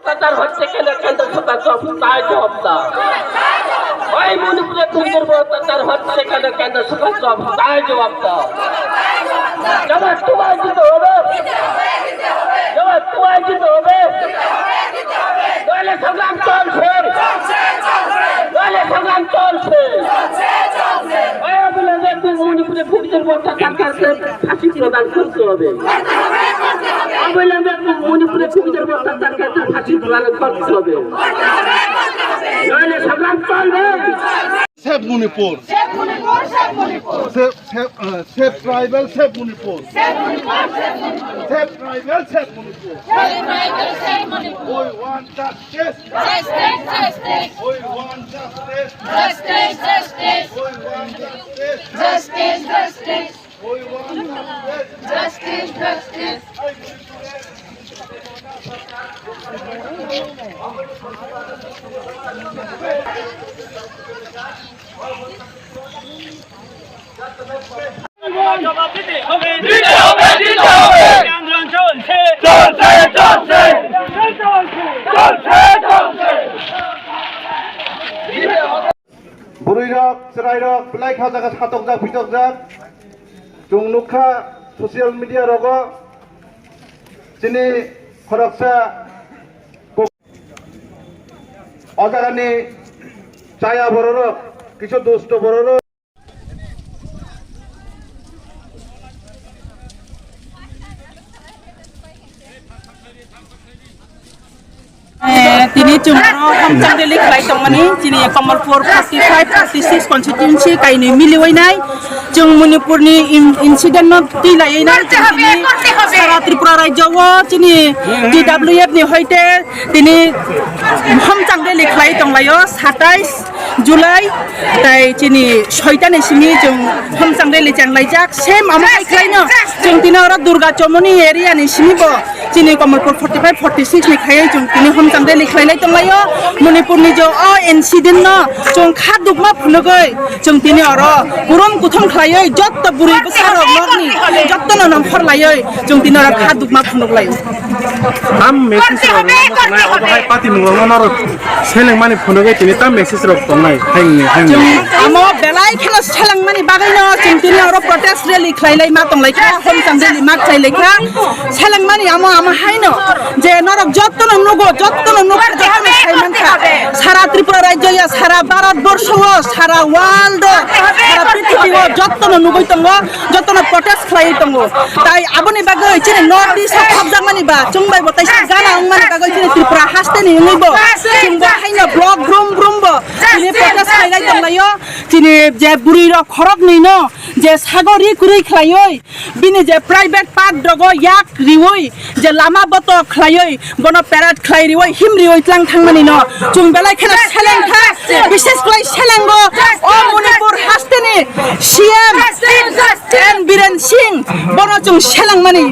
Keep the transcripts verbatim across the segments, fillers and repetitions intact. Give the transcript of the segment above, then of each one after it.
অত্যাচার হচ্ছে কেন? কেন্দ্র সরকার জবাব চায়, জবাব দাও। এই মণিপুরে কুকুর অত্যাচার হচ্ছে কেন? কেন্দ্র সরকার জবাব চায়, জবাব দাও। জবাব তোমায় দিতে হবে, জবাব তোমায় দিতে হবে। নইলে সংগ্রাম চলছে, নইলে সংগ্রাম চলছে। এই অবিলম্বে মণিপুরে কুকুর অত্যাচারকারীদের ফাঁসি প্রদান করতে হবে। অবিলম্বে মণিপুরে কুকুর অত্যাচারকারীদের ফাঁসি প্রদান করতে হবে। নইলে সংগ্রাম চলবে। Save Manipur. Save Manipur, save Manipur. Save, save, uh, save tribal, save Manipur. Save Manipur, save Manipur. Save tribal, save Manipur. Save tribal, save Manipur. We want justice. Justice, justice. We want justice. Justice, justice. We want justice. Justice, justice. We want justice. Justice, justice. জবাব দিতে হবে। দিতে হবে, দিতে হবে। আন্দোলন চলছে। চলছে, চলছে। চলছে, চলছে। Bwrwi rok, chwrai rok, belai kha jaga satokjak, pitokjak. Chwng nukha social media rogo. Chini khoroksa O jagani chaya bororok, kisu dusto bororok. Eh, tini chwng oro homchang rally khlai tongmani, chini Kamalpur forty five, forty six constituency kainwi miliwi nai. Chwng Manipurni in-, incident no twi laiwi nai, chwng tini sara Tripura rajyo o chini T W F ni hoite tini homchang rally khlai tonglaio, satais July, tai chini soita ni simi chwng homchang rally chenglaijak. Same amo hai khlaino chwng tini oro Durga Chomoni area ni simi bo chini Kamalpur forty five, forty six ni khlaiwi chwng tini homchang rally khlailai tonglaio. Manipur ni jo o incident no chwng kha dukma phunugwi chwng tini oro kurum kuthum khlaiwi jotto bwrwi bwsa rok nokni jotto no nongkhor laiwi chwng tini oro kha dukma phunuklaio. Tam message rok rwma tongnai, obo hai party mung rok no norok seleng mani phunugwi tini tam message rok tongnai, hai ni, hai ni. Amo belai kheno seleng mani bagwi no chwng tini oro protest rally khlai lai ma tong lai kha, homchang rally ma khlai lai kha. Seleng mani amo, amo hai no je norok jotto no nugo, jotto no nugo, jotto no sai man kha. Sara Tripura rajyo ya, sara Bharat borsho o, sara world o, sara prithibi o jotto no nugwi tongo. Jotono protest khlaiwi tongo. Tai aboni bagwi chini North East o khapjakmani ba chwng bai bo taisa gana wngmani bagwi chini Tripura hasteni wngwi bo chwng bo haino block brum brum bo chini protest khlailai tonglaio. Chini je bwrwi rok khoroknwi no je sago ri kwrwi khlaiwi bini je private part rogo yak riwi je lama boto khlaiwi bono parade khlai riwi him riwi tlang thangmani no chwng belai kheno seleng kha, bishes khlai selengo o Manipur hasteni C M N Biren Singh bono chwng selengmani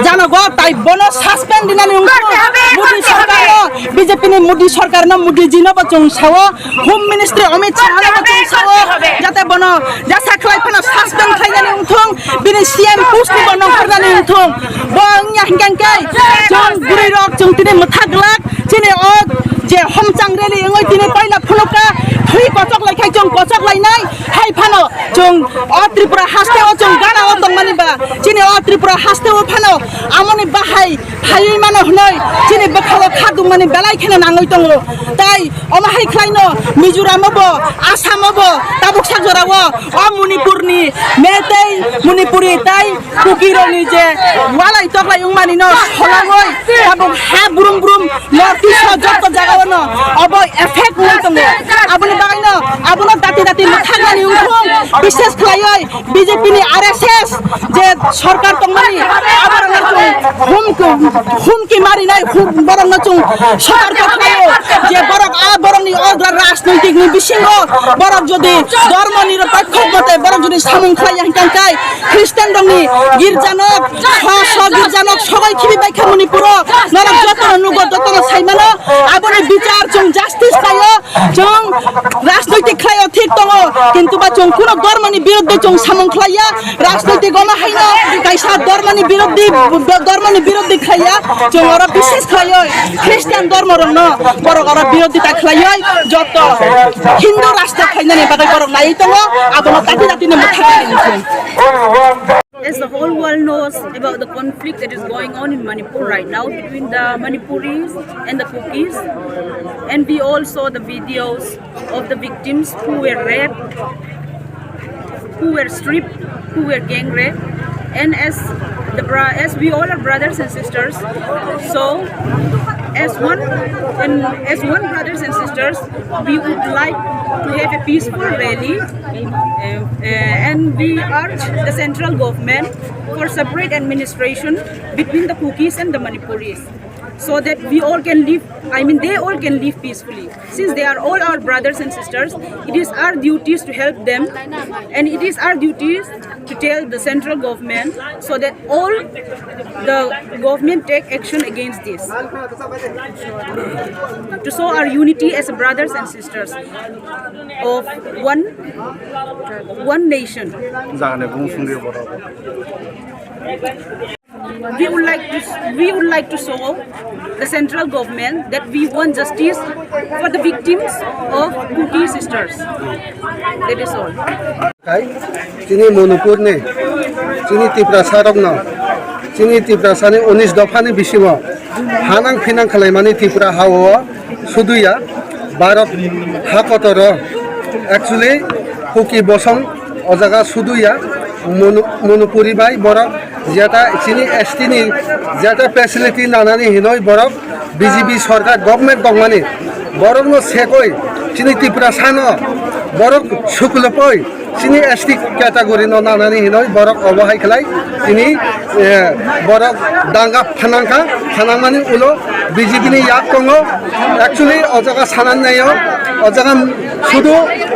janogo, tai bono suspend dinani wngthung. Modi sarkar no, B J P ni Modi sarkar no, Modi ji no bo chwng sao, Home Ministry Amit Shah no bo chwng sao, jate bono jasa khlai phano suspend khlainani wngthung, bini C M post ni bo nongkhornani wngthung. Bo wngya hinkhe khe chwng bwrwi rok chwng tini mwthak glak, chini o je homchang rally wngwi tini paila phunukha, thwi kochok lai khai chwng kochok lainai, hai phano chwng o Tripura haste o chwng gana o tongmani ba, chini o Tripura haste o phano amoni bahai phaiwi mano hwnwi chini bwkhao kha dungmani belai kheno nangwi tongo. Tai omo hai khlaino Mizoram o bo, Assam o bo, tabuk sak jora o, o Manipur ni Meitei, Manipuri tai Kukirokni je walai toklai wngmani no solangoi tabuk ha brum brum North East o jotto jaga o no obo effect wngwi tongo. Aboni bagwi no abono dati dati mwthangmani wngthung, bishes khlaioi B J P ni R S S je sorkar tongmani aborokno chwng hum humki marinai, hum borokno chwng sotorko khlaio je borok a borokni o rajnoitik ni bisingo borok jodi dhormo nirapekho mote borok jodi samung khlaiya hinkhe Christian rokni girjanok, sw sw girjanok sogoi khibi baikha Manipuro. Norok jotono nugo, jotono saimano. Aboni bichar chwng justice khlaio, chwng rajnoitik khlaio, Thik tongo, kintu ba chwng kuno dormoni birodhi chwng samung khlaiya, rajnoitik ono haino kaisa dormoni birodhi, dormoni birodhi khlaiya, chwng oro bishes khlaioi Christian dormo rokno borok oro birodhita khlaioi, joto Hindu rashtra khlainani bagwi borok naiwi tongo, abono tati tati no mwthangwi ringjak. As the whole world knows about the conflict that is going on in Manipur right now between the Manipuris and the Kukis, and we all saw the videos of the victims who were raped, who were stripped, who were gang raped, and as the bra- as we all are brothers and sisters, so as one and as one brothers and sisters, we would like to have a peaceful rally, uh, uh, and we urge the central government for separate administration between the Kukis and the Manipuris, so that we all can live, I mean, they all can live peacefully. Since they are all our brothers and sisters, it is our duties to help them, and it is our duties to tell the central government so that all the government take action against this, to show our unity as brothers and sisters of one, one nation. We would like to, we would like to show the central government that we want justice for the victims of Kuki sisters. That is all. Hai, chini Manipur ni, chini Tiprasa rokno, chini Tiprasa ni unis dopha ni bisingo hanang phinang khlaimani Tripura ha o suduya, Bharat ha kotoro actually Kuki bosong o jaga suduya, Manu- Manipuri bai borok jeta chini S T ni jeta facility nanani hinoi borok B J P sorkar government tongmani borokno sekoi chini Tiprasa no borok sukulupoi chini S T category no nanani hinoi borok obo hai khlai chini, eh, borok danga phanangkha, phanangmani ulo B J P ni yak tongo. Actually o jaga sanani naio, o jaga sudu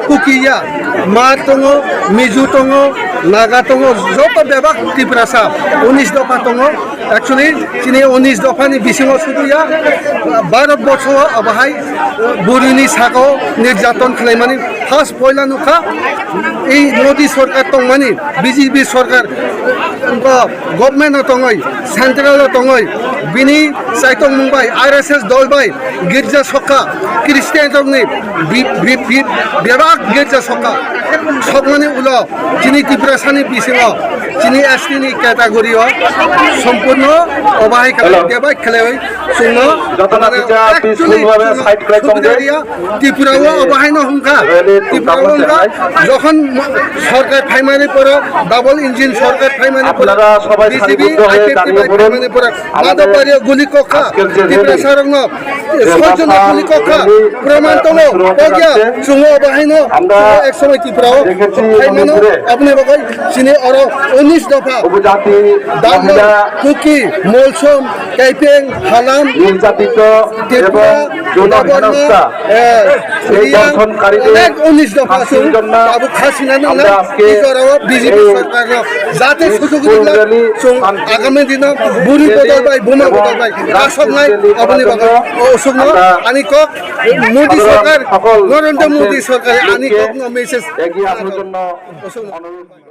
Kuki ya, Hmar tongo, Mizo tongo, Naga tongo, joto bebak Tiprasa, unis dopha tongo. Actually chini unis dopha ni bisingo sudu ya, Bharat borsho o bahai, eh, burini saka o nirjaton khlaimani first poila nukha. Ei Modi sorkar tongmani, B J P sorkar, bo government o tongoi, central o tongoi, bini chaitongmung bai R S S dol bai girja sokha, Christian rokni bi- bi- bi- bebak girja sokha, sokmani ulo chini Tiprasa ni bisingo chini S T ni category o sompurno obahai khlai, hello, debak khlaiwi chwngno jotono mane kisa actually peaceful bhabe chwngno side khlai tongdi. Subida riya. Tripura o obo haino hwnka. Rally Tripura o hwnka. Jokhon mo- sorkar phaimani poro, double engine sorkar phaimani poro, আপনারা সবাই B J P সারিবদ্ধ হয়ে I P F T দাঁড়িয়ে bai পড়ুন। Phaimani poro, আমাদের mado pario guli kokha, আজকের যে rally, Tiprasa rokno, যে soijon motha guli kokha, rally proman tongo, শুরু হতে pogya, যাচ্ছে। Chungo obo haino, আমরা chungo ek somoi Tripura o, দেখেছি phaimano, মণিপুরে aboni bagwi, chini oro unis dopha, উপজাতি, Dangor, মহিলা, Kuki, Molsom, Kaipeng, Halam, নির্যাতিত Tripura, এবং যৌন Borno, হেনস্থা, eh, এই Riang, ধর্ষণকারীদের অনেক উনিশ দফা ফাঁসির চুল জন্য tabuk khasina nang আমরা nang, আজকে এই জরাও B J P এই সরকার যাতে সুযোগ peaceful দিন rally চুল শান্তি আগামী দিন বুড়ি এবং বদল ভাই, বোমা এবং বদল ভাই, রাজপথ আসক নাই, rally aboni করার জন্য অসুখ না, আমরা আনি কক, মোদি সাধারণ সরকার, সকল নরেন্দ্র মোদি মানুষের সরকার, আনি লক্ষ্যে কক না message। এগিয়ে আসার জন্য অসুখ না। অনুরোধ।